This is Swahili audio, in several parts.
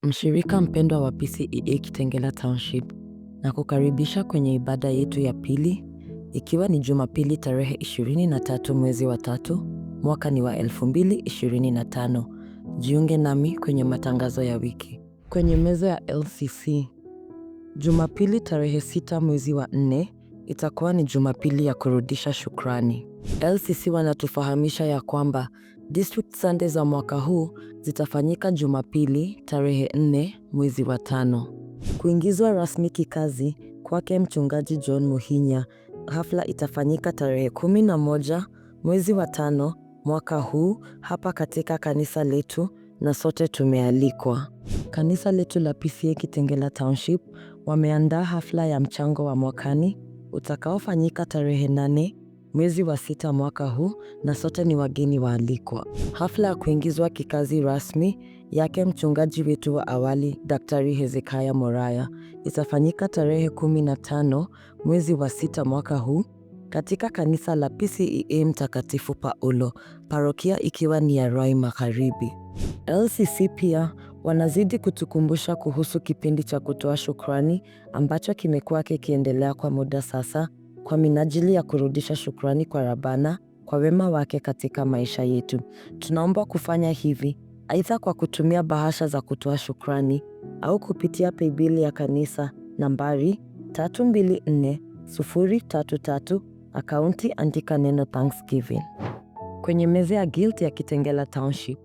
Mshirika mpendwa wa PCEA Kitengela Township na kukaribisha kwenye ibada yetu ya pili, ikiwa ni Jumapili tarehe 23 mwezi wa tatu, mwaka ni wa 2025. Jiunge nami kwenye matangazo ya wiki. Kwenye meza ya LCC, Jumapili tarehe 6 mwezi wa 4 itakuwa ni Jumapili ya kurudisha shukrani. LCC wanatufahamisha ya kwamba District Sunday za mwaka huu zitafanyika Jumapili tarehe 4 mwezi wa 5. Kuingizwa rasmi kikazi kwake Mchungaji John Muhinya, hafla itafanyika tarehe 11 mwezi wa 5 mwaka huu hapa katika kanisa letu na sote tumealikwa. Kanisa letu la PCEA Kitengela Township wameandaa hafla ya mchango wa mwakani utakaofanyika tarehe 8 mwezi wa 6 mwaka huu na sote ni wageni waalikwa. Hafla ya kuingizwa kikazi rasmi yake mchungaji wetu wa awali Daktari Hezekiah Moraya itafanyika tarehe 15 mwezi wa 6 mwaka huu katika kanisa la PCEA Mtakatifu Paulo, parokia ikiwa ni ya Ruai Magharibi. LCC pia wanazidi kutukumbusha kuhusu kipindi cha kutoa shukrani ambacho kimekuwa kikiendelea kwa muda sasa kwa minajili ya kurudisha shukrani kwa Rabana kwa wema wake katika maisha yetu. Tunaomba kufanya hivi aidha kwa kutumia bahasha za kutoa shukrani au kupitia paybill ya kanisa nambari 324033, akaunti andika neno Thanksgiving. Kwenye meza ya Guild ya Kitengela Township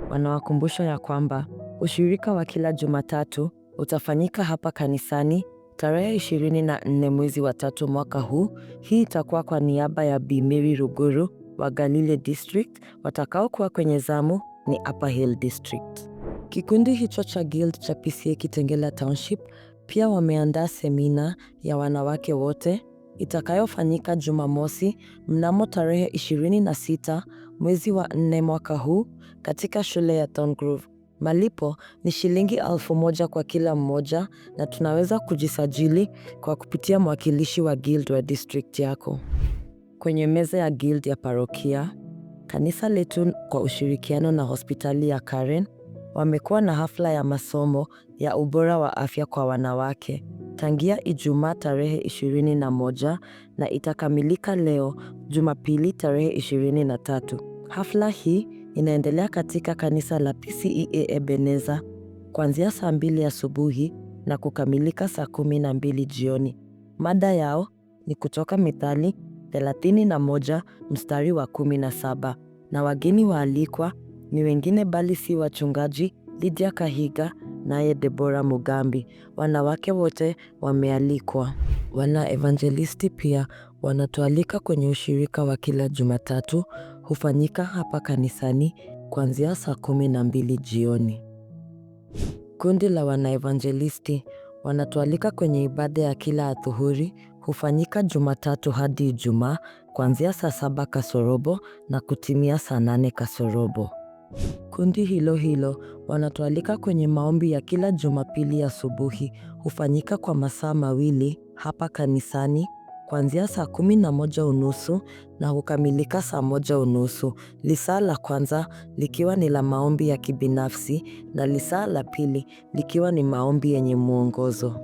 wanawakumbusha ya kwamba ushirika wa kila Jumatatu utafanyika hapa kanisani tarehe 24 mwezi wa 3 mwaka huu. Hii itakuwa kwa niaba ya Bi Mary Ruguru wa Galile District, watakaokuwa kwenye zamu ni Upper Hill District. Kikundi hicho cha Guild cha PCEA Kitengela Township pia wameandaa semina ya wanawake wote itakayofanyika Jumamosi mnamo tarehe 26 mwezi wa 4 mwaka huu katika shule ya Thorngrove. Malipo ni shilingi 1,000 kwa kila mmoja na tunaweza kujisajili kwa kupitia mwakilishi wa Guild wa district yako. Kwenye meza ya Guild ya parokia, kanisa letu kwa ushirikiano na hospitali ya Karen wamekuwa na hafla ya masomo ya ubora wa afya kwa wanawake tangia Ijumaa tarehe 21 na itakamilika leo Jumapili tarehe 23. Hafla hii inaendelea katika kanisa la PCEA Ebeneza kuanzia saa 2 asubuhi na kukamilika saa 12 jioni. Mada yao ni kutoka Mithali 31 mstari wa 17, na wageni waalikwa ni wengine bali si wachungaji Lydia Kahiga naye Debora Mugambi. Wanawake wote wamealikwa. Wana evangelisti pia wanatualika kwenye ushirika wa kila Jumatatu hufanyika hapa kanisani kuanzia saa 12 jioni. Kundi la wanaevangelisti wanatualika kwenye ibada ya kila adhuhuri hufanyika Jumatatu hadi Ijumaa kuanzia saa 7 kasorobo na kutimia saa 8 kasorobo. Kundi hilo hilo wanatualika kwenye maombi ya kila Jumapili asubuhi hufanyika kwa masaa mawili hapa kanisani kuanzia saa 11:30 na hukamilika saa 1:30. Lisaa la kwanza likiwa ni la maombi ya kibinafsi na lisaa la pili likiwa ni maombi yenye mwongozo.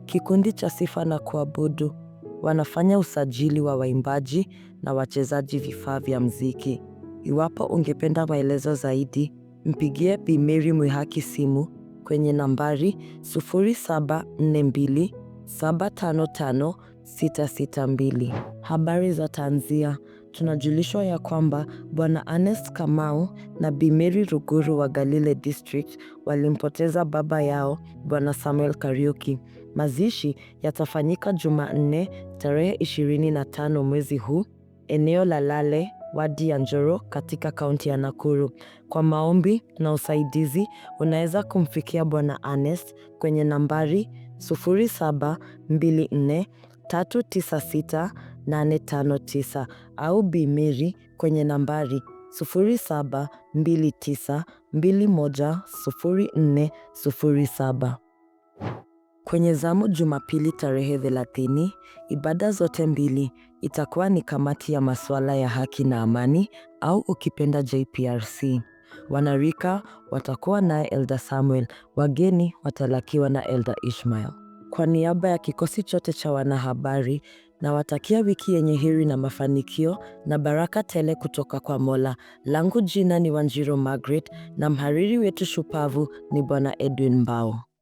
Kikundi cha sifa na kuabudu wanafanya usajili wa waimbaji na wachezaji vifaa vya mziki. Iwapo ungependa maelezo zaidi, mpigie Bi Mary Mwihaki simu kwenye nambari 0742 755 662. Habari za tanzia. Tunajulishwa ya kwamba Bwana Ernest Kamau na Bi Mary Ruguru wa Galile District walimpoteza baba yao Bwana Samuel Kariuki. Mazishi yatafanyika Jumanne tarehe 25 mwezi huu eneo la Lale, wadi ya Njoro katika kaunti ya Nakuru. Kwa maombi na usaidizi unaweza kumfikia Bwana Ernest kwenye nambari 0724 396 859 au Bi Mary kwenye nambari 0729 210407. Kwenye zamu Jumapili tarehe 30, ibada zote mbili itakuwa ni kamati ya masuala ya haki na amani au ukipenda JPRC. Wanarika watakuwa naye Elder Samuel, wageni watalakiwa na Elder Ishmael. Kwa niaba ya kikosi chote cha wanahabari, nawatakia wiki yenye heri na mafanikio na baraka tele kutoka kwa Mola. Langu jina ni Wanjiro Margaret na mhariri wetu shupavu ni Bwana Edwin Mbao.